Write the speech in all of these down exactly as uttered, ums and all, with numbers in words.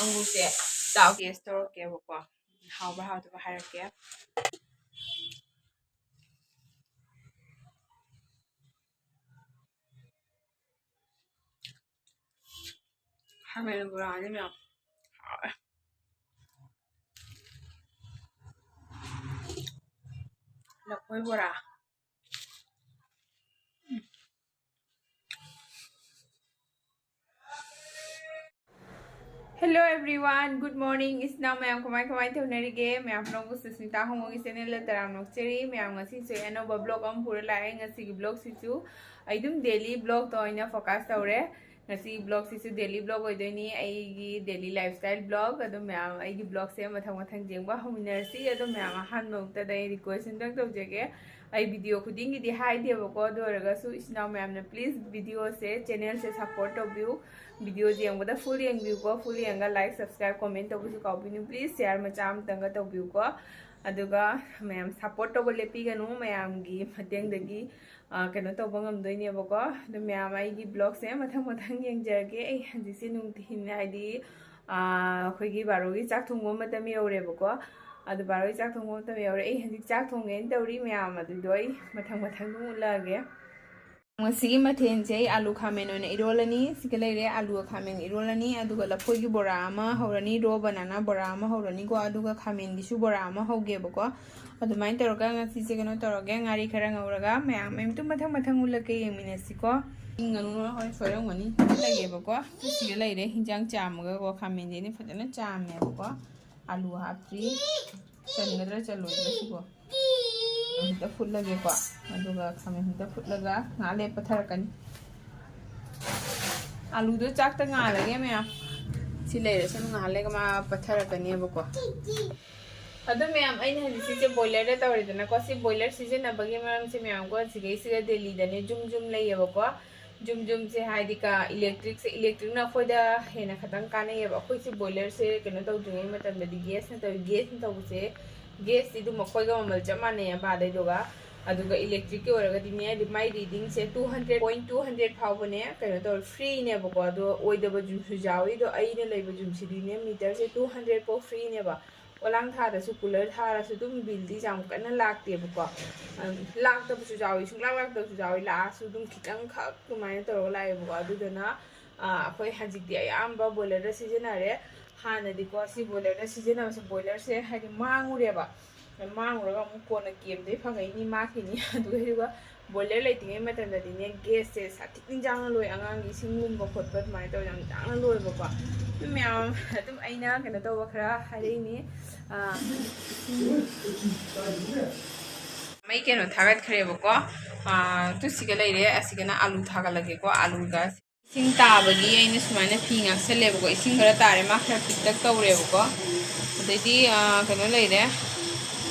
ꯑꯪꯒꯨꯔꯁꯦ ꯆꯥꯎ ꯇꯦꯁ ꯇꯧꯔꯛꯀꯦꯕꯀꯣ꯫ ꯍꯥꯎꯕ꯭ꯔꯥ ꯍꯥꯎꯇꯕ꯭ꯔꯥ ꯍꯥꯏꯔꯛꯀꯦ꯫ ꯈꯥꯃꯦꯟ ꯕꯣꯔꯥꯅꯤ ꯃꯌꯥꯝ꯫ ꯍꯥꯎꯋꯦ꯫ ꯂꯐꯣꯏ ꯕꯣꯔꯥ꯫ Hello everyone, good morning. ꯏꯆꯤꯟ ꯏꯅꯥꯎ ꯃꯌꯥꯝ ꯀꯃꯥꯏ ꯀꯃꯥꯏ ꯇꯧꯅꯔꯤꯒꯦ? ꯃꯌꯥꯝ ꯄꯨꯝꯅꯃꯛꯄꯨ ꯁꯨꯁꯃꯤꯇꯥ ꯍꯣꯃꯣꯒꯤ channelꯗ ꯇꯔꯥꯝꯅ ꯑꯣꯛꯆꯔꯤ꯫ ꯃꯌꯥꯝ ꯉꯁꯤꯁꯨ ꯑꯩ ꯑꯅꯧꯕ vlog ꯑꯃ ꯄꯨꯔ ꯂꯥꯛꯑꯦ꯫ ꯉꯁꯤꯒꯤ vlogꯁꯤꯁꯨ ꯑꯩ ꯑꯗꯨꯝ daily vlogꯇ ꯑꯣꯏꯅ focus ꯇꯧꯔꯦ꯫ ꯉꯁꯤ vlogꯁꯤꯁꯨ daily vlog ꯑꯣꯏꯗꯣꯏꯅꯤ, ꯑꯩꯒꯤ daily lifestyle vlog꯫ ꯑꯗꯨꯝ ꯃꯌꯥꯝ ꯑꯩꯒꯤ vlogꯁꯦ ꯃꯊꯪ ꯃꯊꯪ ꯌꯦꯡꯕ ꯍꯧꯃꯤꯟꯅꯔꯁꯤ꯫ ꯑꯗꯨꯝ ꯃꯌꯥꯝ ꯑꯍꯥꯟꯕꯃꯛꯇꯗ ꯑꯩ request ꯑꯝꯇꯪ ꯇꯧꯖꯒꯦ꯫ ꯑꯩ video ꯈꯨꯗꯤꯡꯒꯤꯗꯤ ꯍꯥꯏꯗꯦꯕꯀꯣ, ꯑꯗꯨ ꯑꯣꯏꯔꯒꯁꯨ ꯏꯆꯤꯟ ꯏꯅꯥꯎ ꯃꯌꯥꯝꯅ please videoꯁꯦ, channelꯁꯦ support ꯇꯧꯕꯤꯌꯨ꯫ Video ꯌꯦꯡꯕꯗ full ꯌꯦꯡꯕꯤꯌꯨꯀꯣ, full ꯌꯦꯡꯉꯒ like, subscribe, comment ꯇꯧꯕꯁꯨ ꯀꯥꯎꯕꯤꯅꯨ please, share ꯃꯆꯥ ꯑꯃꯇꯪꯒ ꯇꯧꯕꯤꯌꯨꯀꯣ꯫ ꯑꯗꯨꯒ ꯃꯌꯥꯝ support ꯇꯧꯕ ꯂꯦꯞꯄꯤꯒꯅꯨ, ꯃꯌꯥꯝꯒꯤ ꯃꯇꯦꯡꯗꯒꯤ ꯑ, ꯀꯩꯅꯣ ꯇꯧꯕ ꯉꯝꯗꯣꯏꯅꯦꯕꯀꯣ꯫ ꯑꯗꯨ ꯃꯌꯥꯝ ꯑꯩꯒꯤ vlogꯁꯦ ꯃꯊꯪ ꯃꯊꯪ ꯌꯦꯡꯖꯔꯒꯦ꯫ ꯑꯩ ꯍꯧꯖꯤꯛꯁꯦ ꯅꯨꯡꯊꯤꯜ ꯍꯥꯏꯗꯤ, ꯑ, ꯑꯩꯈꯣꯏꯒꯤ ꯕꯥꯔꯣꯒꯤ ꯆꯥꯛ ꯊꯣꯡꯕ ꯃꯇꯝ ꯌꯧꯔꯦꯕꯀꯣ꯫ ꯑꯗꯨ ꯕꯥꯔꯣꯒꯤ ꯆꯥꯛ ꯊꯣꯡꯕ ꯃꯇꯝ ꯌꯧꯔꯦ꯫ ꯑꯩ ꯍꯧꯖꯤꯛ ꯆꯥꯛ ꯊꯣꯡꯒꯦꯅ ꯇꯧꯔꯤ ꯃꯌꯥꯝ, ꯑꯗꯨꯗꯣ ꯑꯩ ꯃꯊꯪ ꯃꯊꯪ ꯑꯗꯨꯝ ꯎꯠꯂꯛꯑꯒꯦ꯫ ꯉꯁꯤꯒꯤ ꯃꯊꯦꯜꯁꯦ ꯑꯩ ꯑꯥꯂꯨ ꯈꯥꯃꯦꯟ ꯑꯣꯏꯅ ꯏꯔꯣꯜꯂꯅꯤ꯫ ꯁꯤꯒ ꯂꯩꯔꯦ ꯑꯥꯂꯨꯒ ꯈꯥꯃꯦꯟ ꯏꯔꯣꯜꯂꯅꯤ꯫ ꯑꯗꯨꯒ ꯂꯐꯣꯏꯒꯤ ꯕꯣꯔꯥ ꯑꯃ ꯍꯧꯔꯅꯤ, raw banana ꯕꯣꯔꯥ ꯑꯃ ꯍꯧꯔꯅꯤꯀꯣ꯫ ꯑꯗꯨꯒ ꯈꯥꯃꯦꯟꯒꯤꯁꯨ ꯕꯣꯔꯥ ꯑꯃ ꯍꯧꯒꯦꯕꯀꯣ꯫ ꯑꯗꯨꯃꯥꯏꯅ ꯇꯧꯔꯒ ꯉꯁꯤꯁꯦ ꯀꯩꯅꯣ ꯇꯧꯔꯒꯦ, ꯉꯥꯔꯤ ꯈꯔ ꯉꯧꯔꯒ ꯃꯌꯥꯝ ꯃꯌꯥꯝ ꯑꯗꯨꯝ ꯃꯊꯪ ꯃꯊꯪ ꯎꯠꯂꯛꯀꯦ, ꯌꯦꯡꯃꯤꯟꯅꯁꯤꯀꯣ꯫ ꯉꯥꯅꯨ ꯍꯣꯏ ꯁꯣꯏꯔꯝꯒꯅꯤ꯫ ꯂꯩꯌꯦꯕꯀꯣ꯫ ꯁꯤꯒ ꯂꯩꯔꯦ, ꯍꯤꯟꯖꯥꯡ ꯆꯥꯝꯃꯒꯀꯣ꯫ ꯈꯥꯃꯦꯟꯁꯦ ꯑꯩꯅ ꯐꯖꯅ ꯆꯥꯝꯃꯦꯕꯀꯣ꯫ ꯑꯥꯂꯨ ꯍꯥꯞꯇ꯭ꯔꯤ꯫ ꯆꯟꯒꯗ꯭ꯔꯥ ꯆꯜꯂꯣꯏꯗ꯭ꯔꯥ ꯁꯤꯕꯣ? ꯍꯦꯛꯇ ꯐꯨꯠꯂꯒꯦꯀꯣ꯫ ꯑꯗꯨꯒ ꯈꯥꯃꯦꯟ ꯍꯦꯛꯇ ꯐꯨꯠꯂꯒ ꯉꯥꯏꯍꯥꯛ ꯂꯩꯔ ꯄꯠꯊꯔꯛꯀꯅꯤ꯫ ꯑꯥꯂꯨꯗꯣ ꯆꯥꯛꯇ ꯉꯥꯜꯂꯒꯦ ꯃꯌꯥꯝ꯫ ꯁꯤ ꯂꯩꯔꯁꯅꯨ, ꯉꯥꯏꯍꯥꯛ ꯂꯩꯔꯒ ꯃꯥ ꯄꯠꯊꯔꯛꯀꯅꯦꯕꯀꯣ꯫ ꯑꯗꯣ ꯃꯌꯥꯝ, ꯑꯩꯅ ꯍꯧꯖꯤꯛ ꯁꯤꯁꯦ boilerꯗ ꯇꯧꯔꯦꯗꯅꯀꯣ꯫ ꯁꯤ boiler ꯁꯤꯖꯤꯟꯅꯕꯒꯤ ꯃꯔꯝꯁꯦ ꯃꯌꯥꯝꯀꯣ, ꯁꯤꯒꯩꯁꯤꯗ ꯗꯦꯜꯂꯤꯗꯅꯦ ꯖꯨꯝ ꯖꯨꯝ ꯂꯩꯌꯦꯕꯀꯣ꯫ ꯖꯨꯝ ꯖꯨꯝꯁꯦ ꯍꯥꯏꯗꯤ ꯀ-, electricꯁꯦ, electricꯅ ꯑꯩꯈꯣꯏꯗ ꯍꯦꯟꯅ ꯈꯇꯪ ꯀꯥꯟꯅꯩꯌꯦꯕ꯫ ꯑꯩꯈꯣꯏꯁꯦ boilerꯁꯦ ꯀꯩꯅꯣ ꯇꯧꯗ꯭ꯔꯤꯉꯩ ꯃꯇꯝꯗꯗꯤ gasꯅ ꯇꯧꯏ, gasꯅ ꯇꯧꯕꯁꯦ, gasꯇꯤ ꯑꯗꯨꯝ ꯑꯩꯈꯣꯏꯒ ꯃꯃꯜ ꯆꯞ ꯃꯥꯟꯅꯩꯌꯦꯕ ꯑꯗꯩꯗꯨꯒ꯫ ꯑꯗꯨꯒ ꯏꯂꯦꯛꯇ꯭ꯔꯤꯛꯀꯤ ꯑꯣꯏꯔꯒꯗꯤꯅꯦ, ꯃꯥꯏ ꯔꯤꯗꯤꯡꯁꯦ two hundred, point two hundred ꯐꯥꯎꯕꯅꯦ ꯀꯩꯅꯣ ꯇꯧꯔ, ꯐ꯭ꯔꯤꯅꯦꯕꯀꯣ꯫ ꯑꯗꯣ ꯑꯣꯏꯗꯕ ꯌꯨꯝꯁꯨ ꯌꯥꯎꯏ꯫ ꯑꯗꯣ ꯑꯩꯅ ꯂꯩꯕ ꯌꯨꯝꯁꯤꯗꯤꯅꯦ, ꯃꯤꯇꯔꯁꯦ two hundred ꯐꯥꯎ ꯐ꯭ꯔꯤꯅꯦꯕ꯫ ꯄꯣꯂꯥꯡ ꯊꯥꯗꯁꯨ, ꯀꯨꯂꯔ ꯊꯥꯔꯁꯨ ꯑꯗꯨꯝ ꯕꯤꯜꯗꯤ ꯌꯥꯝ ꯀꯟꯅ ꯂꯥꯛꯇꯦꯕꯀꯣ꯫ ꯑꯝ, ꯂꯥꯛꯇꯕꯁꯨ ꯌꯥꯎꯏ, ꯁꯨꯡꯂꯥꯛ ꯂꯥꯛꯇꯕꯁꯨ ꯌꯥꯎꯏ, ꯂꯥꯛꯑꯁꯨ ꯑꯗꯨꯝ ꯈꯤꯇꯪꯈꯛ ꯑꯗꯨꯃꯥꯏꯅ ꯇꯧꯔꯒ ꯂꯥꯛꯑꯦꯕꯀꯣ꯫ ꯑꯗꯨꯗꯨꯅ ꯑꯥ, ꯑꯩꯈꯣꯏ ꯍꯧꯖꯤꯛꯇꯤ ꯑꯌꯥꯝꯕ ꯕꯣꯏꯂꯔꯗ ꯁꯤꯖꯤꯟꯅꯔꯦ꯫ ꯍꯥꯟꯅꯗꯤꯀꯣ, ꯁꯤ ꯕꯣꯏꯂꯔꯗ ꯁꯤꯖꯤꯟꯅꯕꯁꯦ, ꯕꯣꯏꯂꯔꯁꯦ ꯍꯥꯏꯗꯤ ꯃꯥꯡꯉꯨꯔꯦꯕ꯫ ꯃꯥꯡꯉꯨꯔꯒ ꯑꯃꯨꯛ ꯀꯣꯟꯅ ꯀꯦꯝꯗꯩ ꯐꯪꯉꯛꯏꯅꯤ, ꯃꯥꯡꯈꯤꯅꯤ꯫ ꯑꯗꯨꯒ ꯕꯣꯏꯂꯔ ꯂꯩꯇ꯭ꯔꯤꯉꯩ ꯃꯇꯝꯗꯗꯤꯅꯦ, ꯒꯦꯁꯁꯦ ꯁꯥꯊꯤꯅ ꯆꯥꯡꯅ ꯂꯣꯏ, ꯑꯉꯥꯡꯒꯤ ꯏꯁꯤꯡ ꯂꯨꯝꯕ ꯈꯣꯠꯄ ꯑꯗꯨꯃꯥꯏꯅ ꯇꯧꯔ ꯌꯥꯝ ꯆꯥꯡꯅ ꯂꯣꯏꯕꯀꯣ꯫ ꯑꯗꯨ ꯃꯌꯥꯝ ꯑꯗꯨꯝ ꯑꯩꯅ ꯀꯩꯅꯣ ꯇꯧꯕ ꯈꯔ ꯍꯥꯏꯔꯛꯏꯅꯤ꯫ ꯑꯥ, ꯃꯩ ꯀꯩꯅꯣ ꯊꯥꯒꯠꯈ꯭ꯔꯦꯕꯀꯣ꯫ ꯑꯥ, ꯇꯨ ꯁꯤꯒ ꯂꯩꯔꯦ, ꯑꯁꯤꯒꯅ ꯑꯂꯨ ꯊꯥꯒꯠꯂꯒꯦꯀꯣ꯫ ꯑꯂꯨꯒ ꯏꯁꯤꯡ ꯇꯥꯕꯒꯤ ꯑꯩꯅ ꯁꯨꯃꯥꯏꯅ ꯐꯤ ꯉꯥꯛꯁꯜꯂꯦꯕꯀꯣ꯫ ꯏꯁꯤꯡ ꯈꯔ ꯇꯥꯔꯦ, ꯃꯥ ꯈꯔ ꯄꯤꯛꯇꯛ ꯇꯧꯔꯦꯕꯀꯣ꯫ ꯑꯗꯩꯗꯤ, ꯑꯥ, ꯀꯩꯅꯣ ꯂꯩꯔꯦ꯫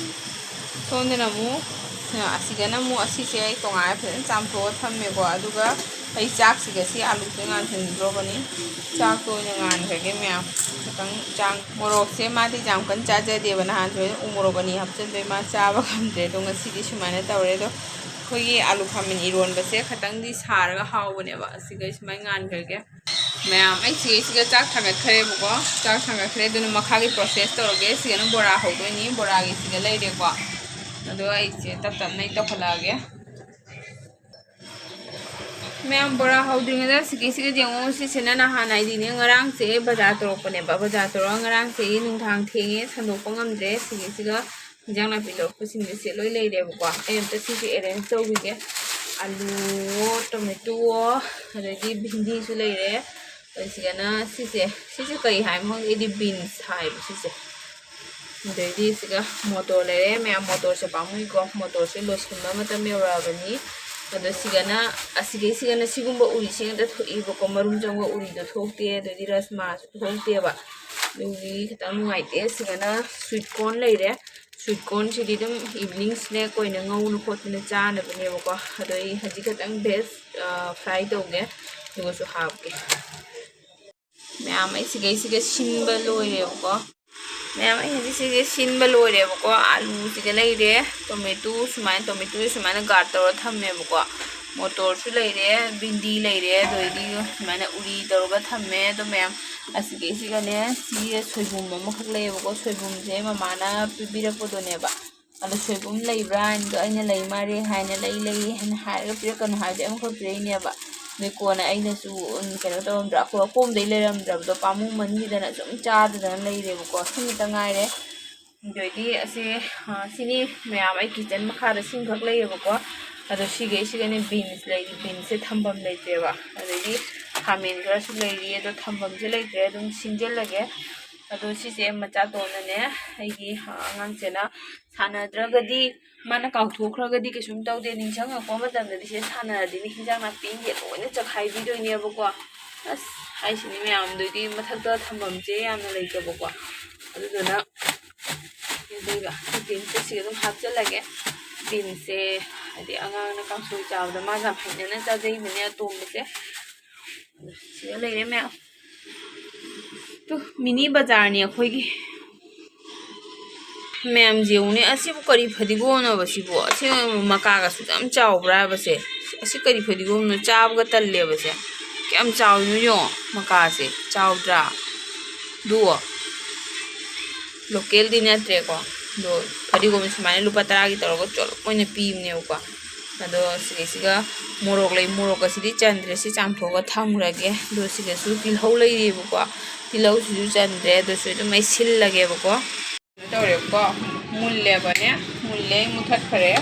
ꯁꯣꯝꯗꯅ ꯑꯃꯨꯛ, ꯑꯥ, ꯑꯁꯤꯒꯅ ꯑꯃꯨꯛ, ꯑꯁꯤꯁꯦ ꯑꯩ ꯇꯣꯉꯥꯟꯅ ꯐꯖꯅ ꯆꯥꯝꯊꯣꯛꯑ ꯊꯝꯃꯦꯀꯣ꯫ ꯑꯗꯨꯒ ꯑꯩ ꯆꯥꯛꯁꯤꯒ ꯁꯤ ꯑꯂꯨꯁꯦ ꯉꯥꯟꯁꯤꯟꯈ꯭ꯔꯕꯅꯤ꯫ ꯆꯥꯛꯇꯣ ꯑꯣꯏꯅ ꯉꯥꯟꯈ꯭ꯔꯒꯦ ꯃꯌꯥꯝ꯫ ꯈꯤꯇꯪ ꯆꯥꯡ ꯃꯣꯔꯣꯛꯁꯦ ꯃꯥꯗꯤ ꯌꯥꯝ ꯀꯟꯅ ꯆꯥꯖꯗꯦꯕ꯫ ꯅꯍꯥꯟꯁꯨ ꯑꯩꯅ ꯎ ꯃꯣꯔꯣꯛ ꯑꯅꯤ ꯍꯥꯞꯆꯤꯟꯕꯩ ꯃꯥ ꯆꯥꯕ ꯉꯝꯗ꯭ꯔꯦ꯫ ꯑꯗꯣ ꯉꯁꯤꯗꯤ ꯁꯨꯃꯥꯏꯅ ꯇꯧꯔꯦ꯫ ꯑꯗꯣ ꯑꯩꯈꯣꯏꯒꯤ ꯑꯂꯨ ꯈꯥꯃꯦꯟ ꯏꯔꯣꯟꯕꯁꯦ ꯈꯇꯪꯗꯤ ꯁꯥꯔꯒ ꯍꯥꯎꯕꯅꯦꯕ꯫ ꯑꯁꯤꯒ ꯁꯨꯃꯥꯏꯅ ꯉꯥꯟꯈ꯭ꯔꯒꯦ꯫ ꯃꯌꯥꯝ, ꯑꯩ ꯁꯤꯒꯩꯁꯤꯒ ꯆꯥꯛ ꯊꯥꯡꯒꯠꯈ꯭ꯔꯦꯕꯀꯣ꯫ ꯆꯥꯛ ꯊꯥꯡꯒꯠꯈ꯭ꯔꯦ꯫ ꯑꯗꯨꯅ ꯃꯈꯥꯒꯤ process ꯇꯧꯔꯒꯦ꯫ ꯁꯤꯒꯅ ꯕꯣꯔꯥ ꯍꯧꯗꯣꯏꯅꯤ꯫ ꯕꯣꯔꯥꯒꯤ ꯁꯤꯒ ꯂꯩꯔꯦꯀꯣ꯫ ꯑꯗꯣ ꯑꯩꯁꯦ ꯇꯞ ꯇꯞꯅ ꯑꯩ ꯇꯧꯈꯠꯂꯛꯑꯒꯦ꯫ ꯃꯌꯥꯝ, ꯕꯣꯔꯥ ꯍꯧꯗ꯭ꯔꯤꯉꯩꯗ ꯁꯤꯒꯤ, ꯁꯤꯒ ꯌꯦꯡꯉꯣ꯫ ꯁꯤꯁꯤꯅ ꯅꯍꯥꯟ, ꯍꯥꯏꯗꯤꯅꯦ, ꯉꯔꯥꯡꯁꯦ ꯕꯖꯥꯔ ꯇꯧꯔꯛꯄꯅꯦꯕ꯫ ꯕꯖꯥꯔ ꯇꯧꯔꯒ ꯉꯔꯥꯡꯁꯦ ꯑꯩ ꯅꯨꯡꯗꯥꯡ ꯊꯦꯡꯉꯦ, ꯁꯟꯗꯣꯛꯄ ꯉꯝꯗ꯭ꯔꯦ꯫ ꯁꯤꯒꯤꯁꯤꯒ ꯏꯟꯖꯥꯡ ꯅꯥꯄꯤ ꯂꯧꯔꯛꯄꯁꯤꯡꯁꯦ ꯁꯤ ꯂꯣꯏ ꯂꯩꯔꯦꯕꯀꯣ꯫ ꯑꯩ ꯑꯝꯇ ꯁꯤꯁꯦ arrange ꯇꯧꯈꯤꯒꯦ꯫ ꯑꯂꯨꯋꯣ, ꯇꯣꯃꯦꯇꯣꯋꯣ, ꯑꯗꯩꯗꯤ ꯚꯤꯟꯗꯤꯁꯨ ꯂꯩꯔꯦ꯫ ꯑꯗꯩ ꯁꯤꯒꯅ ꯁꯤꯁꯦ, ꯁꯤꯁꯦ ꯀꯩ ꯍꯥꯏꯕꯅꯣ ꯈꯪꯗꯦ, ꯑꯩꯗꯤ ꯕꯤꯟꯁ ꯍꯥꯏꯕ ꯁꯤꯁꯦ꯫ ꯑꯗꯩꯗꯤ ꯁꯤꯒ ꯃꯣꯇꯣꯔ ꯂꯩꯔꯦ꯫ ꯃꯌꯥꯝ, ꯃꯣꯇꯣꯔꯁꯦ ꯄꯥꯝꯃꯨꯏꯀꯣ, ꯃꯣꯇꯣꯔꯁꯦ ꯂꯣꯏꯁꯤꯟꯕ ꯃꯇꯝ ꯌꯧꯔꯛꯑꯕꯅꯤ꯫ ꯑꯗꯣ ꯁꯤꯒꯅ, ꯑꯁꯤꯒꯩꯁꯤꯒꯅ ꯁꯤꯒꯨꯝꯕ ꯎꯔꯤꯁꯦ ꯉꯥꯛꯇ ꯊꯣꯛꯏꯕꯀꯣ, ꯃꯔꯨꯝ ꯆꯪꯕ ꯎꯔꯤꯗꯣ ꯊꯣꯛꯇꯦ꯫ ꯑꯗꯩꯗꯤ ꯔꯁꯃꯥꯁꯨ ꯊꯣꯛꯇꯦꯕ, ꯑꯗꯨꯒꯤ ꯈꯤꯇꯪ ꯅꯨꯡꯉꯥꯏꯇꯦ꯫ ꯁꯤꯒꯅ sweet corn ꯂꯩꯔꯦ꯫ Sweet cornꯁꯤꯗꯤ ꯑꯗꯨꯝ evening snack ꯑꯣꯏꯅ ꯉꯧꯅ ꯈꯣꯠꯇꯅ ꯆꯥꯅꯕꯅꯦꯕꯀꯣ꯫ ꯑꯗꯣ ꯑꯩ ꯍꯧꯖꯤꯛ ꯈꯤꯇꯪ veg, ꯑ, fry ꯇꯧꯒꯦ, ꯑꯗꯨꯒꯁꯨ ꯍꯥꯞꯀꯦ꯫ ꯃꯌꯥꯝ, ꯑꯩ ꯁꯤꯒꯩꯁꯤꯒ ꯁꯤꯟꯕ ꯂꯣꯏꯔꯦꯕꯀꯣ꯫ ꯃꯌꯥꯝ, ꯑꯩ ꯍꯧꯖꯤꯛ ꯁꯤꯁꯦ ꯁꯤꯟꯕ ꯂꯣꯏꯔꯦꯕꯀꯣ꯫ ꯑꯥꯂꯨꯁꯤꯒ ꯂꯩꯔꯦ, ꯇꯣꯃꯦꯇꯣ ꯁꯨꯃꯥꯏꯅ, ꯇꯣꯃꯦꯇꯣꯁꯦ ꯁꯨꯃꯥꯏꯅ ꯒꯥꯔꯗ ꯇꯧꯔ ꯊꯝꯃꯦꯕꯀꯣ꯫ ꯃꯣꯇꯣꯔꯁꯨ ꯂꯩꯔꯦ, ꯕꯤꯟꯗꯤ ꯂꯩꯔꯦ, ꯑꯗꯩꯗꯤ ꯁꯨꯃꯥꯏꯅ ꯎꯔꯤ ꯇꯧꯔꯒ ꯊꯝꯃꯦ꯫ ꯑꯗꯣ ꯃꯌꯥꯝ, ꯑꯁꯤꯒꯤꯁꯤꯒꯅꯦ, ꯁꯤꯒ ꯁꯣꯏꯕꯨꯝ ꯑꯃꯈꯛ ꯂꯩꯌꯦꯕꯀꯣ꯫ ꯁꯣꯏꯕꯨꯝꯁꯦ ꯃꯃꯥꯅ ꯄꯤꯕꯤꯔꯛꯄꯗꯨꯅꯦꯕ꯫ ꯑꯗꯣ ꯁꯣꯏꯕꯨꯝ ꯂꯩꯕ꯭ꯔꯥ ꯍꯥꯏꯅꯗꯣ ꯑꯩꯅ ꯂꯩ ꯃꯥꯜꯂꯦ ꯍꯥꯏꯅ, ꯂꯩ ꯂꯩ ꯍꯥꯏꯅ ꯍꯥꯏꯔꯒ ꯄꯤꯔꯛꯀꯅꯨ ꯍꯥꯏꯕꯗꯤ ꯑꯃꯈꯛ ꯄꯤꯔꯛꯏꯅꯦꯕ꯫ ꯑꯗꯩ ꯀꯣꯟꯅ ꯑꯩꯅꯁꯨ, ꯎꯝ, ꯀꯩꯅꯣ ꯇꯧꯔꯝꯗ꯭ꯔꯥ, ꯑꯩꯈꯣꯏ ꯑꯀꯣꯝꯗꯩ ꯂꯩꯔꯝꯗ꯭ꯔꯕꯗꯣ ꯄꯥꯝꯃꯨꯃꯟꯈꯤꯗꯅ ꯁꯨꯝ ꯆꯥꯗꯗꯅ ꯂꯩꯔꯦꯕꯀꯣ꯫ ꯁꯤꯃꯇ ꯉꯥꯏꯔꯦ꯫ ꯑꯗꯩꯗꯤ ꯑꯁꯤ, ꯑ, ꯁꯤꯅꯤ ꯃꯌꯥꯝ, ꯑꯩ ꯀꯤꯠꯆꯟ ꯃꯈꯥꯗ ꯁꯤꯡꯈꯛ ꯂꯩꯌꯦꯕꯀꯣ꯫ ꯑꯗꯣ ꯁꯤꯒꯩꯁꯤꯒꯅꯦ ꯕꯤꯟꯁ ꯂꯩꯔꯤ, ꯕꯤꯟꯁꯁꯦ ꯊꯝꯐꯝ ꯂꯩꯇ꯭ꯔꯦꯕ꯫ ꯑꯗꯩꯗꯤ ꯈꯥꯃꯦꯟ ꯈꯔꯁꯨ ꯂꯩꯔꯤ, ꯑꯗꯣ ꯊꯝꯐꯝꯁꯦ ꯂꯩꯇ꯭ꯔꯦ, ꯑꯗꯨꯝ ꯁꯤꯟꯖꯤꯜꯂꯒꯦ꯫ ꯑꯗꯣ ꯁꯤꯁꯦ ꯃꯆꯥꯇꯣꯟꯅꯅꯦ, ꯑꯩꯒꯤ, ꯑ, ꯑꯉꯥꯡꯁꯦꯅ ꯁꯥꯟꯅꯗ꯭ꯔꯒꯗꯤ, ꯃꯥꯅ ꯀꯥꯎꯊꯣꯛꯈ꯭ꯔꯒꯗꯤ ꯀꯩꯁꯨꯝ ꯇꯧꯗꯦ, ꯅꯤꯡꯁꯤꯡꯉꯛꯄ ꯃꯇꯝꯗꯗꯤ ꯁꯤꯗ ꯁꯥꯟꯅꯔꯗꯤꯅꯦ ꯍꯤꯟꯖꯥꯡ ꯅꯥꯄꯤꯁꯦ ꯂꯣꯏꯅ ꯆꯈꯥꯏꯕꯤꯗꯣꯏꯅꯦꯕꯀꯣ꯫ ꯑꯁ, ꯍꯥꯏꯁꯤꯅꯤ ꯃꯌꯥꯝꯗꯨꯗꯤ ꯃꯊꯛꯇ ꯊꯝꯐꯝꯁꯦ ꯌꯥꯝꯅ ꯂꯩꯇꯕꯀꯣ꯫ ꯑꯗꯨꯗꯨꯅ ꯑꯗꯨꯒ ꯕꯤꯟꯁꯁꯦ ꯁꯤꯒ ꯑꯗꯨꯝ ꯍꯥꯞꯆꯤꯜꯂꯒꯦ꯫ ꯕꯤꯟꯁꯁꯦ ꯍꯥꯏꯗꯤ ꯑꯉꯥꯡꯅ ꯀꯥꯡꯁꯣꯏ ꯆꯥꯕꯗ ꯃꯥꯁꯨ ꯌꯥꯝ ꯍꯩꯅꯅ ꯆꯥꯖꯩꯕꯅꯦ ꯑꯇꯣꯝꯕꯁꯦ꯫ ꯁꯤꯗ ꯂꯩꯔꯦ ꯃꯌꯥꯝ꯫ ꯇꯨ, ꯃꯤꯅꯤ ꯕꯖꯥꯔꯅꯤ ꯑꯩꯈꯣꯏꯒꯤ꯫ ꯃꯌꯥꯝꯁꯦ ꯌꯦꯡꯉꯨꯅꯦ, ꯑꯁꯤꯕꯨ ꯀꯔꯤ ꯐꯗꯤꯒꯣꯝꯅꯣꯕ ꯁꯤꯕꯨ? ꯑꯁꯤ ꯃꯀꯥꯒꯁꯨ ꯌꯥꯝ ꯆꯥꯎꯕ꯭ꯔꯥ ꯍꯥꯏꯕꯁꯦ? ꯑꯁꯤ ꯀꯔꯤ ꯐꯗꯤꯒꯣꯝꯅꯣ? ꯆꯥꯕꯒ ꯇꯜꯂꯦꯕꯁꯦ꯫ ꯀꯌꯥꯝ ꯆꯥꯎꯔꯤꯅꯣ ꯌꯦꯡꯉꯣ, ꯃꯀꯥꯁꯦ ꯆꯥꯎꯗ꯭ꯔꯥ? ꯑꯗꯨ ꯂꯣꯀꯦꯜꯗꯤ ꯅꯠꯇ꯭ꯔꯦꯀꯣ꯫ ꯑꯗꯣ ꯐꯗꯤꯒꯣꯝꯁꯦ ꯁꯨꯃꯥꯏꯅ ꯂꯨꯄꯥ ꯇꯔꯥꯒꯤ ꯇꯧꯔꯒ ꯆꯣꯂꯞ ꯑꯣꯏꯅ ꯄꯤꯕꯅꯦꯕꯀꯣ꯫ ꯑꯗꯣ ꯁꯤꯒꯤꯁꯤꯒ ꯃꯣꯔꯣꯛ ꯂꯩ, ꯃꯣꯔꯣꯛ ꯑꯁꯤꯗꯤ ꯆꯟꯗ꯭ꯔꯦ, ꯁꯤ ꯆꯥꯝꯊꯣꯛꯑꯒ ꯊꯝꯈ꯭ꯔꯒꯦ꯫ ꯑꯗꯣ ꯁꯤꯗꯁꯨ ꯇꯤꯜꯍꯧ ꯂꯩꯔꯤꯕꯀꯣ, ꯇꯤꯜꯍꯧꯁꯤꯁꯨ ꯆꯟꯗ꯭ꯔꯦ, ꯑꯗꯨꯁꯨ ꯑꯗꯨꯝ ꯃꯩꯁꯤꯜꯂꯒꯦꯕꯀꯣ꯫ ꯀꯩꯅꯣ ꯇꯧꯔꯦꯕꯀꯣ, ꯃꯨꯜꯂꯦꯕꯅꯦ, ꯃꯨꯜꯂꯦ, ꯑꯩ ꯃꯨꯊꯠꯈꯔꯦ꯫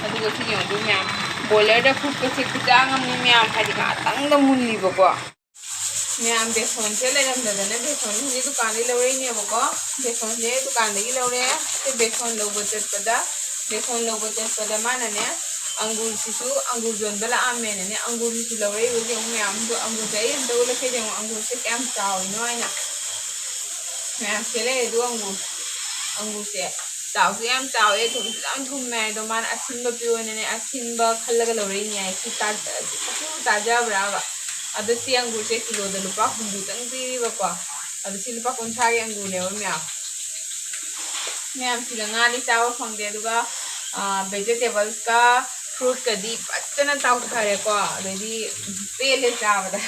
ꯑꯗꯨꯒ ꯁꯤ ꯌꯦꯡꯉꯨꯗꯣꯏ ꯃꯌꯥꯝ, ꯕꯣꯏꯂꯔꯗ ꯐꯨꯠꯄꯁꯦ ꯈꯨꯇꯥꯡ ꯑꯃꯅꯤ ꯃꯌꯥꯝ, ꯍꯥꯏꯗꯤ ꯉꯥꯛꯇꯪꯗ ꯃꯨꯜꯂꯤꯕꯀꯣ꯫ ꯃꯌꯥꯝ ꯕꯦꯁꯣꯟꯁꯦ ꯂꯩꯔꯝꯗꯗꯅ ꯕꯦꯁꯣꯟ ꯍꯧꯖꯤꯛ ꯗꯨꯀꯥꯟꯗꯒꯤ ꯂꯧꯔꯛꯏꯅꯦꯕꯀꯣ꯫ ꯕꯦꯁꯣꯟꯁꯦ ꯗꯨꯀꯥꯟꯗꯒꯤ ꯂꯧꯔꯦ꯫ ꯁꯤ ꯕꯦꯁꯣꯟ ꯂꯧꯕ ꯆꯠꯄꯗ, ꯕꯦꯁꯣꯟ ꯂꯧꯕ ꯆꯠꯄꯗ ꯃꯥꯅꯅꯦ, ꯑꯪꯒꯨꯔꯁꯤꯁꯨ, ꯑꯪꯒꯨꯔ ꯌꯣꯟꯕ ꯂꯥꯛꯑꯝꯃꯦꯅꯅꯦ, ꯑꯪꯒꯨꯔꯁꯤꯁꯨ ꯂꯧꯔꯛꯏꯕꯁꯦ ꯑꯃꯨꯛ ꯃꯌꯥꯝꯗꯣ꯫ ꯑꯪꯒꯨꯔꯁꯦ ꯑꯩ ꯑꯝꯇ ꯎꯠꯂꯛꯀꯦ ꯌꯦꯡꯉꯣ, ꯑꯪꯒꯨꯔꯁꯦ ꯀꯌꯥꯝ ꯆꯥꯎꯔꯤꯅꯣ ꯍꯥꯏꯅ꯫ ꯃꯌꯥꯝ ꯁꯤꯗ ꯂꯩꯔꯦ ꯑꯗꯨ ꯑꯪꯒꯨꯔ꯫ ꯑꯪꯒꯨꯔꯁꯦ ꯆꯥꯎꯁꯨ ꯌꯥꯝ ꯆꯥꯎꯋꯦ, ꯊꯨꯝꯁꯨ ꯌꯥꯝ ꯊꯨꯝꯃꯦ꯫ ꯑꯗꯣ ꯃꯥꯅ ꯑꯁꯤꯟꯕ ꯄꯤꯌꯣꯅꯅꯦ, ꯑꯁꯤꯟꯕ ꯈꯜꯂꯒ ꯂꯧꯔꯛꯏꯅꯦ ꯍꯥꯏ꯫ ꯁꯤ ꯆꯥ-, ꯑꯁꯤꯕꯨ ꯆꯥꯖꯕ꯭ꯔꯥꯕ? ꯑꯗꯣ ꯁꯤ ꯑꯪꯒꯨꯔꯁꯦ ꯀꯤꯂꯣꯗ ꯂꯨꯄꯥ ꯍꯨꯝꯐꯨꯇꯪ ꯄꯤꯔꯤꯕꯀꯣ꯫ ꯑꯗꯣ ꯁꯤ ꯂꯨꯄꯥ ꯀꯨꯟꯊ꯭ꯔꯥꯒꯤ ꯑꯪꯒꯨꯔꯅꯦꯕ ꯃꯌꯥꯝ꯫ ꯃꯌꯥꯝꯁꯤꯗ ꯉꯥꯗꯤ ꯆꯥꯕ ꯐꯪꯗꯦ, ꯑꯗꯨꯒ ꯚꯦꯖꯤꯇꯦꯕꯜꯁꯀ ꯐ꯭ꯔꯨꯠꯀꯗꯤ ꯐꯖꯅ ꯆꯥꯎꯊꯔꯦꯀꯣ꯫ ꯑꯗꯩꯗꯤ ꯄꯦꯜꯂꯦ ꯆꯥꯕꯗ꯫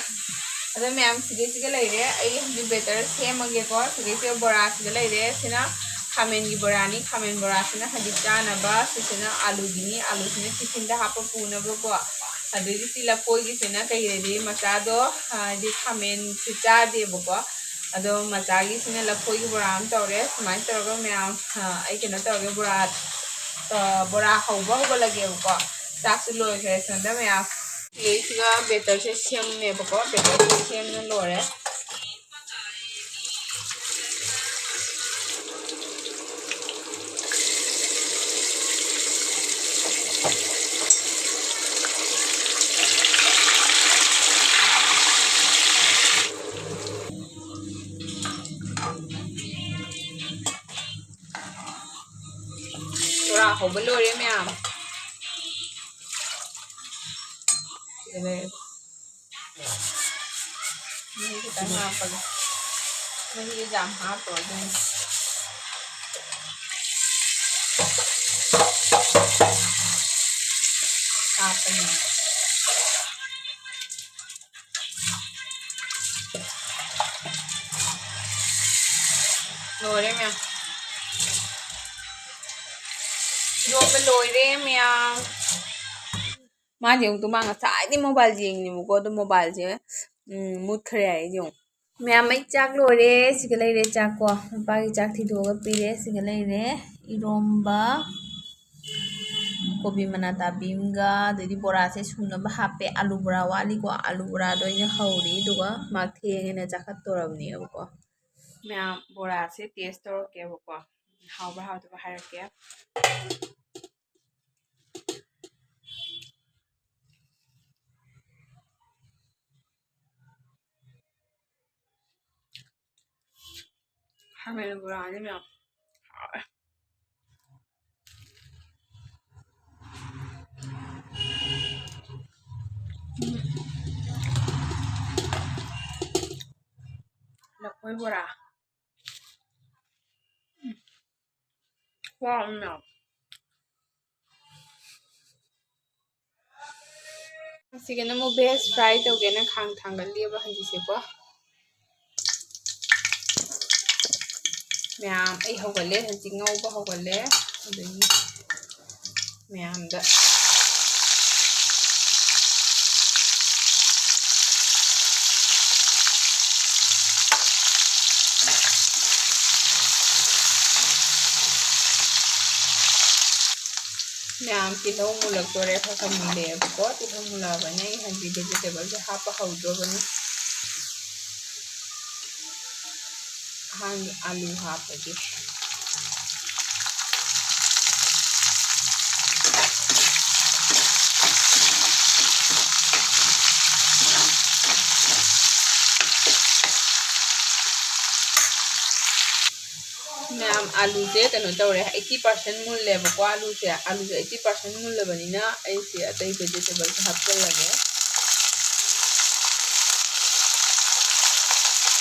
ꯑꯗꯣ ꯃꯌꯥꯝ ꯁꯤꯗꯩꯁꯤꯒ ꯂꯩꯔꯦ, ꯑꯩ ꯍꯧꯖꯤꯛ ꯕꯦꯇꯔ ꯁꯦꯝꯃꯒꯦꯀꯣ꯫ ꯁꯤꯗꯩꯁꯤꯒ ꯕꯣꯔꯥꯁꯤꯒ ꯂꯩꯔꯦ꯫ ꯁꯤꯅ ꯈꯥꯃꯦꯟꯒꯤ ꯕꯣꯔꯥꯅꯤ, ꯈꯥꯃꯦꯟ ꯕꯣꯔꯥꯁꯤꯅ ꯍꯥꯏꯗꯤ ꯆꯥꯅꯕ, ꯁꯤꯁꯤꯅ ꯑꯥꯂꯨꯒꯤꯅꯤ, ꯑꯥꯂꯨꯁꯤꯅ ꯇꯤꯐꯤꯟꯗ ꯍꯥꯞꯄ ꯄꯨꯅꯕꯀꯣ꯫ ꯑꯗꯩꯗꯤ ꯁꯤ ꯂꯐꯣꯏꯒꯤꯁꯤꯅ ꯀꯩ ꯍꯥꯏꯗꯤ ꯃꯆꯥꯗꯣ ꯍꯥꯏꯗꯤ ꯈꯥꯃꯦꯟꯁꯤ ꯆꯥꯗꯦꯕꯀꯣ꯫ ꯑꯗꯣ ꯃꯆꯥꯒꯤꯁꯤꯅ ꯂꯐꯣꯏꯒꯤ ꯕꯣꯔꯥ ꯑꯃ ꯇꯧꯔꯦ꯫ ꯁꯨꯃꯥꯏꯅ ꯇꯧꯔꯒ ꯃꯌꯥꯝ, ꯑ, ꯑꯩ ꯀꯩꯅꯣ ꯇꯧꯔꯒꯦ, ꯕꯣꯔꯥ, ꯑ, ꯕꯣꯔꯥ ꯍꯧꯕ ꯍꯧꯒꯠꯂꯒꯦꯕꯀꯣ꯫ ꯆꯥꯛꯁꯨ ꯂꯣꯏꯈ꯭ꯔꯦ ꯁꯣꯝꯗ ꯃꯌꯥꯝ꯫ ꯁꯤꯗꯩꯁꯤꯒ ꯕꯦꯇꯔꯁꯦ ꯁꯦꯝꯃꯦꯕꯀꯣ꯫ ꯕꯦꯇꯔꯁꯦ ꯁꯦꯝꯅ ꯂꯣꯏꯔꯦ꯫ ꯕꯣꯔꯥ ꯍꯧꯕ ꯂꯣꯏꯔꯦ ꯃꯌꯥꯝ꯫ ꯁꯤꯗ ꯂꯩꯔꯦ꯫ ꯃꯍꯤ ꯈꯤꯇꯪ ꯍꯥꯞꯄꯒꯦ꯫ ꯃꯍꯤ ꯌꯥꯝ ꯍꯥꯞꯄꯣꯏ ꯑꯗꯨꯅ꯫ ꯍꯥꯞꯄꯅꯤ꯫ ꯂꯣꯏꯔꯦ ꯃꯌꯥꯝ꯫ ꯏꯔꯣꯟꯕ ꯂꯣꯏꯔꯦ ꯃꯌꯥꯝ꯫ ꯃꯥꯗꯤ ꯑꯃꯨꯛꯇ ꯃꯥ ꯉꯁꯥꯏꯗꯤ ꯃꯣꯕꯥꯏꯜ ꯌꯦꯡꯉꯤꯅꯦꯕꯀꯣ, ꯑꯗꯣ ꯃꯣꯕꯥꯏꯜꯁꯦ, ꯎꯝ, ꯃꯨꯠꯈ꯭ꯔꯦ ꯍꯥꯏ ꯌꯦꯡꯉꯨ꯫ ꯃꯌꯥꯝ ꯑꯩ ꯆꯥꯛ ꯂꯣꯏꯔꯦ꯫ ꯁꯤꯒ ꯂꯩꯔꯦ ꯆꯥꯛꯀꯣ꯫ ꯅꯨꯄꯥꯒꯤ ꯆꯥꯛ ꯊꯤꯗꯣꯛꯑꯒ ꯄꯤꯔꯦ꯫ ꯁꯤꯒ ꯂꯩꯔꯦ ꯏꯔꯣꯝꯕ, ꯀꯣꯕꯤ ꯃꯅꯥ ꯇꯥꯕꯤ ꯑꯃꯒ, ꯑꯗꯩꯗꯤ ꯕꯣꯔꯥꯁꯦ ꯁꯨꯅꯕ ꯍꯥꯞꯄꯦ꯫ ꯑꯥꯂꯨ ꯕꯣꯔꯥ ꯋꯥꯠꯂꯤꯀꯣ꯫ ꯑꯥꯂꯨ ꯕꯣꯔꯥꯗꯣ ꯑꯩꯅ ꯍꯧꯔꯤ, ꯑꯗꯨꯒ ꯃꯥ ꯊꯦꯡꯉꯦꯅ ꯆꯥꯈꯠꯇꯧꯔꯕꯅꯦꯕꯀꯣ꯫ ꯃꯌꯥꯝ ꯕꯣꯔꯥꯁꯦ ꯇꯦꯁ ꯇꯧꯔꯛꯀꯦꯕꯀꯣ꯫ ꯍꯥꯎꯕ꯭ꯔꯥ ꯍꯥꯎꯇꯕ꯭ꯔꯥ ꯍꯥꯏꯔꯛꯀꯦ꯫ ꯈꯥꯃꯦꯟ ꯕꯣꯔꯥꯅꯤ ꯃꯌꯥꯝ꯫ ꯍꯥꯎꯋꯦ꯫ ꯎꯝ꯫ ꯂꯐꯣꯏ ꯕꯣꯔꯥ꯫ ꯎꯝ꯫ ꯋꯥ ꯃꯌꯥꯝ꯫ ꯁꯤꯒꯅ ꯑꯃꯨꯛ ꯚꯦꯖ ꯐ꯭ꯔꯥꯏ ꯇꯧꯒꯦꯅ ꯈꯥꯡ ꯊꯥꯡꯒꯠꯂꯤꯑꯕ ꯍꯧꯖꯤꯛꯁꯦꯀꯣ꯫ ꯃꯌꯥꯝ ꯑꯩ ꯍꯧꯒꯠꯂꯦ ꯍꯧꯖꯤꯛ, ꯉꯧꯕ ꯍꯧꯒꯠꯂꯦ꯫ ꯑꯗꯒꯤ ꯃꯌꯥꯝꯗ ꯃꯌꯥꯝ ꯇꯤꯜꯍꯧ ꯃꯨꯜꯂꯛꯇꯣꯔꯦ, ꯈꯔ ꯈꯔ ꯃꯨꯜꯂꯛꯑꯦꯕꯀꯣ꯫ ꯇꯤꯜꯍꯧ ꯃꯨꯜꯂꯛꯑꯕꯅꯦ, ꯑꯩ ꯍꯧꯖꯤꯛ ꯚꯦꯖꯤꯇꯦꯕꯜꯁꯦ ꯍꯥꯞꯄ ꯍꯧꯗ꯭ꯔꯕꯅꯤ꯫ ꯑꯍꯥꯟꯕ ꯑꯥꯂꯨ ꯍꯥꯞꯄꯒꯦ꯫ ꯃꯌꯥꯝ, ꯑꯥꯂꯨꯁꯦ ꯀꯩꯅꯣ ꯇꯧꯔꯦ, ꯑꯩꯠꯇꯤ ꯄꯥꯔꯁꯦꯟ ꯃꯨꯜꯂꯦꯕꯀꯣ꯫ ꯑꯥꯂꯨꯁꯦ, ꯑꯥꯂꯨꯁꯦ ꯑꯩꯠꯇꯤ ꯄꯥꯔꯁꯦꯟ ꯃꯨꯜꯂꯕꯅꯤꯅ ꯑꯩꯁꯦ ꯑꯇꯩ ꯚꯦꯖꯤꯇꯦꯕꯜꯁꯦ ꯍꯥꯞꯆꯤꯜꯂꯒꯦ꯫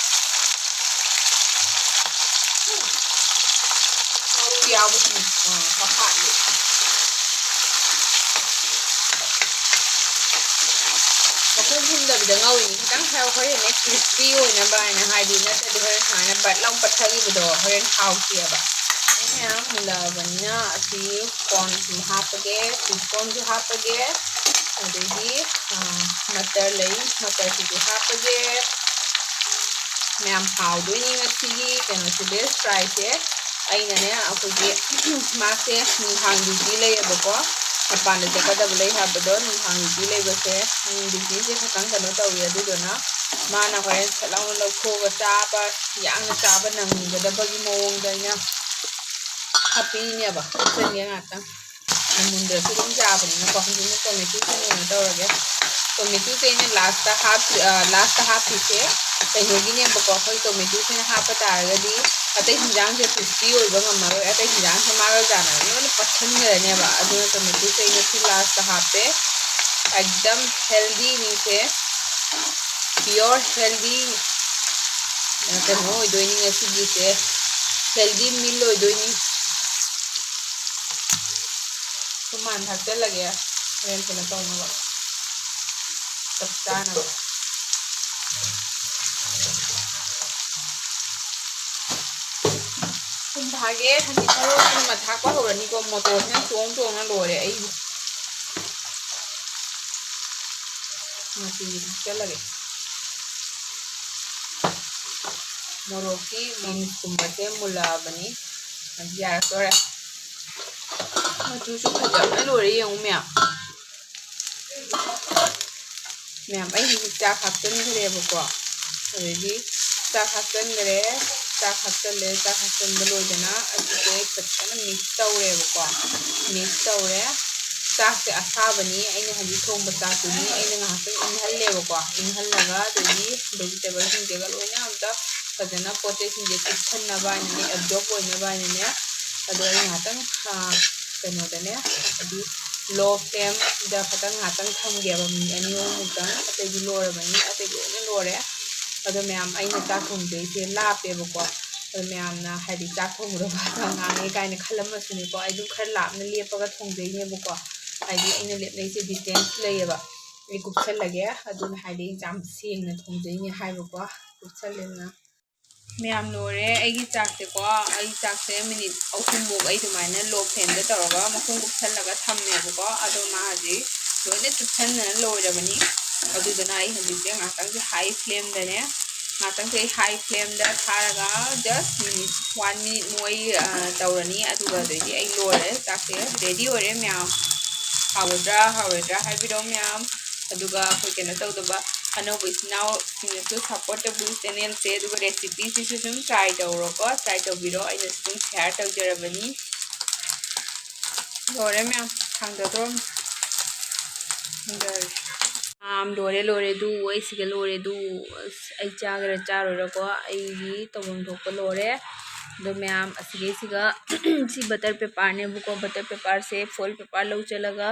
ꯃꯔꯨ ꯌꯥꯎꯕꯁꯤꯡ, ꯑ, ꯈꯔ ꯍꯥꯞꯂꯤ꯫ ꯃꯈꯨꯝ ꯈꯨꯝꯗꯕꯤꯗ ꯉꯧꯔꯤꯅꯤ, ꯈꯤꯇꯪ ꯈꯔ ꯍꯣꯔꯦꯟꯅꯦ ꯀ꯭ꯔꯤꯁꯄꯤ ꯑꯣꯏꯅꯕ ꯍꯥꯏꯅ, ꯍꯥꯏꯗꯤ ꯅꯠꯇ꯭ꯔꯗꯤ ꯍꯣꯔꯦꯟ ꯁꯨꯃꯥꯏꯅ ꯕꯠ ꯂꯥꯎ ꯄꯠꯊꯈꯤꯕꯗꯣ ꯍꯣꯔꯦꯟ ꯍꯥꯎꯇꯦꯕ꯫ ꯑꯩ ꯃꯌꯥꯝ ꯃꯨꯜꯂꯛꯑꯕꯅꯤꯅ ꯑꯁꯤ ꯀꯣꯔꯟꯁꯨ ꯍꯥꯞꯄꯒꯦ, ꯁ꯭ꯋꯤꯠ ꯀꯣꯔꯟꯁꯨ ꯍꯥꯞꯄꯒꯦ, ꯑꯗꯒꯤ, ꯑ, ꯃꯇꯔ ꯂꯩ, ꯃꯇꯔꯁꯤꯁꯨ ꯍꯥꯞꯄꯒꯦ꯫ ꯃꯌꯥꯝ ꯍꯥꯎꯗꯣꯏꯅꯤ ꯉꯁꯤꯒꯤ ꯀꯩꯅꯣꯁꯦ, ꯚꯦꯖ ꯐ꯭ꯔꯥꯏꯁꯦ꯫ ꯑꯩꯅꯅꯦ ꯑꯩꯈꯣꯏꯒꯤ ꯃꯥꯁꯦ ꯅꯨꯡꯗꯥꯡ ꯗ꯭ꯌꯨꯇꯤ ꯂꯩꯌꯦꯕꯀꯣ, ꯃꯄꯥꯟꯗ ꯆꯠꯀꯗꯕ ꯂꯩ ꯍꯥꯏꯕꯗꯣ, ꯅꯨꯡꯗꯥꯡ ꯗ꯭ꯌꯨꯇꯤ ꯂꯩꯕꯁꯦ, ꯎꯝ, ꯗ꯭ꯌꯨꯇꯤꯁꯦ ꯈꯤꯇꯪ ꯀꯩꯅꯣ ꯇꯧꯋꯤ꯫ ꯑꯗꯨꯗꯨꯅ ꯃꯥꯅ ꯍꯣꯔꯦꯟ ꯁꯠ ꯂꯥꯎꯅ ꯂꯧꯊꯣꯛꯑꯒ ꯆꯥꯕ, ꯌꯥꯡꯅ ꯆꯥꯕ ꯅꯪꯒꯗꯕꯒꯤ ꯃꯑꯣꯡꯗ ꯑꯩꯅ ꯍꯥꯞꯄꯤꯅꯦꯕ꯫ ꯍꯥꯞꯆꯤꯟꯒꯦ ꯉꯥꯛꯇꯪ꯫ ꯃꯨꯟꯗ꯭ꯔꯁꯨ ꯑꯗꯨꯝ ꯆꯥꯕꯅꯤꯅꯀꯣ꯫ ꯍꯧꯖꯤꯛꯅ ꯇꯣꯃꯦꯇꯣꯁꯦ ꯀꯩꯅꯣ ꯇꯧꯔꯒꯦ꯫ ꯇꯣꯃꯦꯇꯣꯁꯦ ꯑꯩꯅ ꯂꯥꯁꯇ ꯍꯥꯞ-, ꯑ, ꯂꯥꯁꯇ ꯍꯥꯞꯄꯤꯁꯦ ꯀꯩꯅꯣꯒꯤꯅꯦꯕꯀꯣ꯫ ꯑꯩꯈꯣꯏ ꯇꯣꯃꯦꯇꯣꯁꯦ ꯑꯩꯅ ꯍꯥꯞꯄ ꯇꯥꯔꯒꯗꯤ ꯑꯇꯩ ꯍꯤꯟꯖꯥꯡꯁꯦ ꯀ꯭ꯔꯤꯁꯄꯤ ꯑꯣꯏꯕ ꯉꯝꯃꯔꯣꯏ꯫ ꯑꯇꯩ ꯍꯤꯟꯖꯥꯡꯁꯦ ꯃꯥꯒ ꯆꯥꯟꯅꯔꯒ ꯂꯣꯏꯅ ꯄꯠꯁꯟꯈ꯭ꯔꯅꯦꯕ꯫ ꯑꯗꯨꯅ ꯇꯣꯃꯦꯇꯣꯁꯦ ꯑꯩꯅ ꯁꯤ ꯂꯥꯁꯇ ꯍꯥꯞꯄꯦ꯫ ꯑꯦꯛꯗꯝ ꯍꯦꯜꯗꯤꯅꯤꯁꯦ, ꯄꯤꯌꯣꯔ ꯍꯦꯜꯗꯤ, ꯑ, ꯀꯩꯅꯣ ꯑꯣꯏꯗꯣꯏꯅꯤ ꯉꯁꯤꯒꯤꯁꯦ, ꯍꯦꯜꯗꯤ ꯃꯤꯜ ꯑꯣꯏꯗꯣꯏꯅꯤ꯫ ꯍꯥꯟꯅ ꯊꯥꯛꯆꯜꯂꯒꯦ, ꯍꯣꯔꯦꯟ ꯀꯩꯅꯣ ꯇꯧꯅꯕ, ꯆꯞ ꯆꯥꯅꯕ꯫ ꯊꯨꯝ ꯊꯥꯛꯑꯒꯦ꯫ ꯍꯧꯖꯤꯛ ꯃꯔꯣꯏ ꯊꯨꯝ ꯊꯥꯛꯄ ꯍꯧꯔꯅꯤꯀꯣ꯫ ꯃꯣꯇꯣꯔꯁꯤꯅ ꯆꯣꯡ ꯆꯣꯡꯅ ꯂꯣꯏꯔꯦ ꯑꯩꯒꯤ꯫ ꯃꯆꯨꯁꯦ ꯊꯥꯛꯆꯜꯂꯒꯦ꯫ ꯃꯣꯔꯣꯛꯀꯤ ꯃꯤꯟꯁꯀꯨꯝꯕꯁꯦ ꯃꯨꯜꯂꯛꯑꯕꯅꯤ꯫ ꯍꯧꯖꯤꯛ ꯌꯥꯔꯛꯇꯣꯔꯦ꯫ ꯃꯆꯨꯁꯨ ꯐꯖꯅ ꯂꯣꯏꯔꯦ, ꯌꯦꯡꯉꯨ ꯃꯌꯥꯝ꯫ ꯃꯌꯥꯝ, ꯑꯩ ꯍꯧꯖꯤꯛ ꯆꯥꯛ ꯍꯥꯞꯆꯤꯟꯈ꯭ꯔꯦꯕꯀꯣ꯫ ꯑꯗꯒꯤ ꯆꯥꯛ ꯍꯥꯞꯆꯤꯟꯈ꯭ꯔꯦ꯫ ꯆꯥꯛ ꯍꯥꯞꯆꯤꯜꯂꯦ꯫ ꯆꯥꯛ ꯍꯥꯞꯆꯤꯟꯕ ꯂꯣꯏꯗꯅ ꯑꯁꯤꯁꯦ ꯐꯖꯅ ꯃꯤꯛꯁ ꯇꯧꯔꯦꯕꯀꯣ꯫ ꯃꯤꯛꯁ ꯇꯧꯔꯦ꯫ ꯆꯥꯛꯁꯦ ꯑꯁꯥꯕꯅꯤ, ꯑꯩꯅ ꯍꯧꯖꯤꯛ ꯊꯣꯡꯕ ꯆꯥꯛꯇꯨꯅꯤ ꯑꯩꯅ ꯉꯥꯏꯍꯥꯛꯇꯪ ꯏꯪꯍꯜꯂꯦꯕꯀꯣ꯫ ꯏꯪꯍꯜꯂꯒ ꯑꯗꯒꯤ ꯚꯦꯖꯤꯇꯦꯕꯜꯁꯤꯡꯁꯤꯒ ꯂꯣꯏꯅ ꯑꯝꯇ ꯐꯖꯅ ꯄꯣꯠ ꯆꯩꯁꯤꯡꯁꯦ ꯆꯨꯞꯁꯟꯅꯕ ꯍꯥꯏꯅꯅꯦ, ꯑꯦꯕꯖꯣꯔꯕ ꯑꯣꯏꯅꯕ ꯍꯥꯏꯅꯅꯦ꯫ ꯑꯗꯣ ꯑꯩ ꯉꯥꯏꯍꯥꯛꯇꯪ, ꯑ, ꯀꯩꯅꯣꯗꯅꯦ, ꯍꯥꯏꯗꯤ ꯂꯣ ꯐ꯭ꯂꯦꯝꯗ ꯈꯇꯪ ꯉꯥꯏꯍꯥꯛꯇꯪ ꯊꯝꯒꯦꯕ, ꯃꯤꯅꯤꯠ ꯑꯅꯤ ꯑꯍꯨꯝꯃꯨꯛꯇꯪ꯫ ꯑꯇꯩꯗꯤ ꯂꯣꯏꯔꯕꯅꯤ, ꯑꯇꯩ ꯂꯣꯏꯅ ꯂꯣꯏꯔꯦ꯫ ꯑꯗꯣ ꯃꯌꯥꯝ, ꯑꯩꯅ ꯆꯥꯛ ꯊꯣꯡꯗꯣꯏꯁꯦ ꯂꯥꯞꯄꯦꯕꯀꯣ꯫ ꯑꯗꯣ ꯃꯌꯥꯝꯅ ꯍꯥꯏꯗꯤ ꯆꯥꯛ ꯊꯣꯡꯕꯗꯣ ꯋꯥ ꯌꯥꯝ ꯉꯥꯡꯉꯦ ꯀꯥꯏꯅ ꯈꯜꯂꯝꯃꯁꯨꯅꯦꯀꯣ, ꯑꯩ ꯑꯗꯨꯝ ꯈꯔ ꯂꯥꯞꯅ ꯂꯦꯞꯄꯒ ꯊꯣꯡꯗꯣꯏꯅꯦꯕꯀꯣ꯫ ꯍꯥꯏꯗꯤ ꯑꯩꯅ ꯂꯦꯞꯅꯩꯁꯦ ꯗꯤꯁꯇꯦꯟꯁ ꯂꯩꯌꯦꯕ꯫ ꯑꯩ ꯀꯨꯞꯁꯜꯂꯒꯦ, ꯑꯗꯨꯅ ꯍꯥꯏꯗꯤ ꯑꯩ ꯌꯥꯝ ꯁꯦꯡꯅ ꯊꯣꯡꯖꯩꯅꯦ ꯍꯥꯏꯕꯀꯣ꯫ ꯀꯨꯞꯁꯜꯂꯦꯗꯅ꯫ ꯃꯌꯥꯝ ꯂꯣꯏꯔꯦ ꯑꯩꯒꯤ ꯆꯥꯛꯁꯦꯀꯣ꯫ ꯑꯩ ꯆꯥꯛꯁꯦ ꯃꯤꯅꯤꯠ ꯑꯍꯨꯝꯃꯨꯛ ꯑꯩ ꯑꯗꯨꯃꯥꯏꯅ ꯂꯣ ꯐ꯭ꯂꯦꯝꯗ ꯇꯧꯔꯒ ꯃꯈꯨꯝ ꯀꯨꯞꯁꯜꯂꯒ ꯊꯝꯃꯦꯕꯀꯣ꯫ ꯑꯗꯣ ꯃꯥ ꯍꯧꯖꯤꯛ ꯂꯣꯏꯅ ꯆꯨꯞꯁꯟꯗꯅ ꯂꯣꯏꯔꯕꯅꯤ꯫ ꯑꯗꯨꯗꯨꯅ ꯑꯩ ꯍꯧꯖꯤꯛꯁꯦ ꯉꯥꯛꯇꯪꯁꯦ ꯍꯥꯏ ꯐ꯭ꯂꯦꯝꯗꯅꯦ, ꯉꯥꯛꯇꯪꯁꯦ ꯑꯩ ꯍꯥꯏ ꯐ꯭ꯂꯦꯝꯗ ꯊꯥꯔꯒ ꯖꯁ ꯃꯤꯅꯤꯠ ꯋꯥꯟ ꯃꯤꯅꯤꯠꯃꯨꯛ ꯑꯩ, ꯑ, ꯇꯧꯔꯅꯤ꯫ ꯑꯗꯨꯒ ꯑꯗꯩꯗꯤ ꯑꯩ ꯂꯣꯏꯔꯦ, ꯆꯥꯛꯁꯦ ꯔꯦꯗꯤ ꯑꯣꯏꯔꯦ ꯃꯌꯥꯝ꯫ ꯍꯥꯎꯒꯗ꯭ꯔꯥ ꯍꯥꯎꯔꯣꯏꯗ꯭ꯔꯥ ꯍꯥꯏꯕꯤꯔꯛꯑꯣ ꯃꯌꯥꯝ꯫ ꯑꯗꯨꯒ ꯑꯩꯈꯣꯏ ꯀꯩꯅꯣ ꯇꯧꯗꯕ, ꯑꯅꯧꯕ ꯏꯆꯤꯟ ꯏꯅꯥꯎꯁꯤꯡꯅꯁꯨ ꯁꯞꯄꯣꯔꯠ ꯇꯧꯕꯤꯌꯨ ꯆꯦꯅꯦꯜꯁꯦ꯫ ꯑꯗꯨꯒ ꯔꯦꯁꯤꯄꯤꯁꯤꯁꯨ ꯁꯨꯝ ꯇ꯭ꯔꯥꯏ ꯇꯧꯔꯣꯀꯣ, ꯇ꯭ꯔꯥꯏ ꯇꯧꯕꯤꯔꯣ, ꯑꯩꯅꯁꯨ ꯑꯗꯨꯝ ꯁꯤꯌꯥꯔ ꯇꯧꯖꯔꯕꯅꯤ꯫ ꯂꯣꯏꯔꯦ ꯃꯌꯥꯝ, ꯊꯥꯡꯗꯗꯣꯔꯝ ꯊꯥꯡꯗꯔꯦ꯫ ꯃꯌꯥꯝ ꯂꯣꯏꯔꯦ, ꯂꯣꯏꯔꯦ ꯑꯗꯨ, ꯑꯩ ꯁꯤꯒ ꯂꯣꯏꯔꯦ ꯑꯗꯨ꯫ ꯑꯁ, ꯑꯩ ꯆꯥꯒꯦꯔꯥ ꯆꯥꯔꯣꯏꯔꯥꯀꯣ, ꯑꯩꯒꯤ ꯇꯧꯐꯝ ꯊꯣꯛꯄ ꯂꯣꯏꯔꯦ꯫ ꯑꯗꯣ ꯃꯌꯥꯝ, ꯑꯁꯤꯒꯤꯁꯤꯒ ꯁꯤ ꯕꯇꯔ ꯄꯦꯄꯔꯅꯦꯕꯀꯣ꯫ ꯕꯇꯔ ꯄꯦꯄꯔꯁꯦ ꯐꯣꯏꯜ ꯄꯦꯄꯔ ꯂꯧ ꯆꯠꯂꯒ,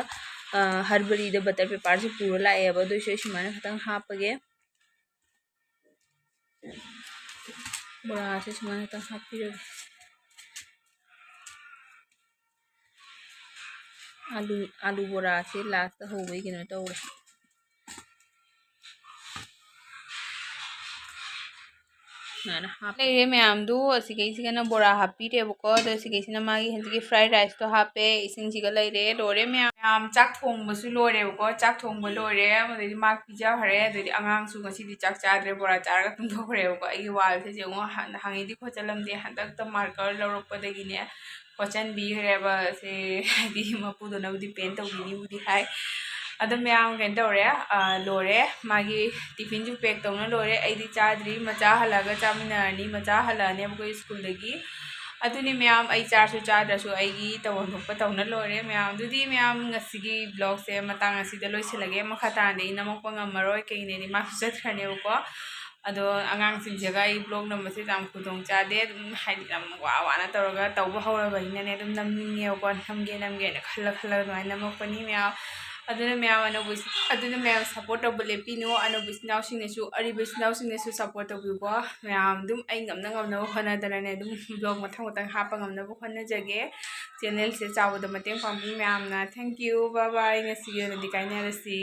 ꯑ, ꯍꯔꯕꯔꯤꯗ ꯕꯇꯔ ꯄꯦꯄꯔꯁꯦ ꯄꯨꯔ ꯂꯥꯛꯑꯦꯕ꯫ ꯑꯗꯨꯏꯁꯨ ꯑꯩ ꯁꯨꯃꯥꯏꯅ ꯈꯤꯇꯪ ꯍꯥꯞꯄꯒꯦ꯫ ꯕꯣꯔꯥꯁꯦ ꯁꯨꯃꯥꯏꯅ ꯈꯤꯇꯪ ꯍꯥꯞꯄꯤꯔꯒꯦ꯫ ꯑꯥꯂꯨ ꯑꯥꯂꯨ ꯕꯣꯔꯥꯁꯦ ꯂꯥꯁꯇ ꯍꯧꯕꯩ ꯀꯩꯅꯣ ꯇꯧꯔꯦ꯫ ꯁꯨꯃꯥꯏꯅ ꯍꯥꯞ- ꯂꯩꯔꯦ ꯃꯌꯥꯝꯗꯨ꯫ ꯑꯁꯤꯈꯩꯁꯤꯒꯅ ꯕꯣꯔꯥ ꯍꯥꯞꯄꯤꯔꯦꯕꯀꯣ꯫ ꯑꯗꯣ ꯑꯁꯤꯈꯩꯁꯤꯅ ꯃꯥꯒꯤ ꯍꯧꯖꯤꯛꯀꯤ fried rice ꯇꯣ ꯍꯥꯞꯄꯦ꯫ ꯏꯁꯤꯡꯁꯤꯒ ꯂꯩꯔꯦ꯫ ꯂꯣꯏꯔꯦ ꯃꯌꯥꯝ꯫ ꯃꯌꯥꯝ ꯆꯥꯛ ꯊꯣꯡꯕꯁꯨ ꯂꯣꯏꯔꯦꯕꯀꯣ꯫ ꯆꯥꯛ ꯊꯣꯡꯕ ꯂꯣꯏꯔꯦ꯫ ꯑꯗꯩꯗꯤ ꯃꯥ ꯄꯤꯖꯈ꯭ꯔꯦ꯫ ꯑꯗꯩꯗꯤ ꯑꯉꯥꯡꯁꯨ ꯉꯁꯤꯗꯤ ꯆꯥꯛ ꯆꯥꯗ꯭ꯔꯦ꯫ ꯕꯣꯔꯥ ꯆꯥꯔꯒ ꯇꯨꯝꯊꯣꯛꯈ꯭ꯔꯦꯕꯀꯣ꯫ ꯑꯩꯒꯤ ꯋꯥꯜꯁꯦ ꯌꯦꯡꯉꯣ꯫ ꯍꯥꯟ-, ꯍꯥꯡꯉꯤꯗꯤ ꯈꯣꯠꯆꯜꯂꯝꯗꯦ꯫ ꯍꯟꯗꯛꯇ marker ꯂꯧꯔꯛꯄꯗꯒꯤꯅꯦ ꯈꯣꯠꯆꯟꯕꯤꯈ꯭ꯔꯦꯕ꯫ ꯁꯦ ꯍꯥꯏꯗꯤ ꯃꯄꯨꯗꯨꯅꯕꯨꯗꯤ ꯄꯦꯟ ꯇꯧꯕꯤꯅꯤꯕꯨꯗꯤ ꯍꯥꯏ꯫ ꯑꯗꯣ ꯃꯌꯥꯝ ꯀꯩꯅꯣ ꯇꯧꯔꯦ, ꯑ, ꯂꯣꯏꯔꯦ꯫ ꯃꯥꯒꯤ ꯇꯤꯐꯤꯟꯁꯨ pack ꯇꯧꯅ ꯂꯣꯏꯔꯦ꯫ ꯑꯩꯗꯤ ꯆꯥꯗ꯭ꯔꯤ꯫ ꯃꯆꯥ ꯍꯜꯂꯛꯑꯒ ꯆꯥꯃꯤꯟꯅꯔꯅꯤ꯫ ꯃꯆꯥ ꯍꯜꯂꯛꯑꯅꯦꯕꯀꯣ ꯁ꯭ꯀꯨꯜꯗꯒꯤ꯫ ꯑꯗꯨꯅꯤ ꯃꯌꯥꯝ, ꯑꯩ ꯆꯥꯔꯁꯨ ꯆꯥꯗ꯭ꯔꯁꯨ ꯑꯩꯒꯤ ꯇꯧꯐꯝ ꯊꯣꯛꯄ ꯇꯧꯅ ꯂꯣꯏꯔꯦ꯫ ꯃꯌꯥꯝ, ꯑꯗꯨꯗꯤ ꯃꯌꯥꯝ ꯉꯁꯤꯒꯤ vlogꯁꯦ ꯃꯇꯥꯡ ꯑꯁꯤꯗ ꯂꯣꯏꯁꯤꯜꯂꯒꯦ꯫ ꯃꯈꯥ ꯇꯥꯅꯗꯤ ꯑꯩ ꯅꯝꯃꯛꯄ ꯉꯝꯃꯔꯣꯏ꯫ ꯀꯩꯒꯤꯅꯣꯗꯤ ꯃꯥꯁꯨ ꯆꯠꯈ꯭ꯔꯅꯦꯕꯀꯣ꯫ ꯑꯗꯣ ꯑꯉꯥꯡꯁꯤꯡꯁꯤꯒ ꯑꯩ vlog ꯅꯝꯕꯁꯦ ꯌꯥꯝ ꯈꯨꯗꯣꯡ ꯆꯥꯗꯦ꯫ ꯑꯗꯨꯝ ꯍꯥꯏꯗꯤ ꯌꯥꯝ ꯋꯥ ꯋꯥꯅ ꯇꯧꯔꯒ ꯇꯧꯕ ꯍꯧꯔꯕꯅꯤꯅꯅꯦ, ꯑꯗꯨꯝ ꯅꯝꯅꯤꯡꯉꯦꯕꯀꯣ꯫ ꯅꯝꯒꯦ ꯅꯝꯒꯦꯅ ꯈꯜꯂ ꯈꯜꯂꯒ ꯑꯗꯨꯃꯥꯏꯅ ꯅꯝꯃꯛꯄꯅꯤ ꯃꯌꯥꯝ꯫ ꯑꯗꯨꯅ ꯃꯌꯥꯝ ꯑꯅꯧꯕ ꯏꯆꯤꯟ-, ꯑꯗꯨꯅ ꯃꯌꯥꯝ support ꯇꯧꯕ ꯂꯦꯞꯄꯤꯅꯨ꯫ ꯑꯅꯧꯕ ꯏꯆꯤꯟ ꯏꯅꯥꯎꯁꯤꯡꯅꯁꯨ, ꯑꯔꯤꯕ ꯏꯆꯤꯟ ꯏꯅꯥꯎꯁꯤꯡꯅꯁꯨ support ꯇꯧꯕꯤꯌꯨꯀꯣ꯫ ꯃꯌꯥꯝ ꯑꯗꯨꯝ ꯑꯩ ꯉꯝꯅ ꯉꯝꯅꯕ ꯍꯣꯠꯅꯗꯅꯅꯦ, ꯑꯗꯨꯝ vlog ꯃꯊꯪ ꯃꯊꯪ ꯍꯥꯞꯄ ꯉꯝꯅꯕ ꯍꯣꯠꯅꯖꯒꯦ꯫ Channelꯁꯦ ꯆꯥꯎꯕꯗ ꯃꯇꯦꯡ ꯄꯥꯡꯕꯤꯌꯨ ꯃꯌꯥꯝꯅ꯫ Thank you, bye bye꯫ ꯉꯁꯤꯒꯤ ꯑꯣꯏꯅꯗꯤ ꯀꯥꯏꯅꯔꯁꯤ꯫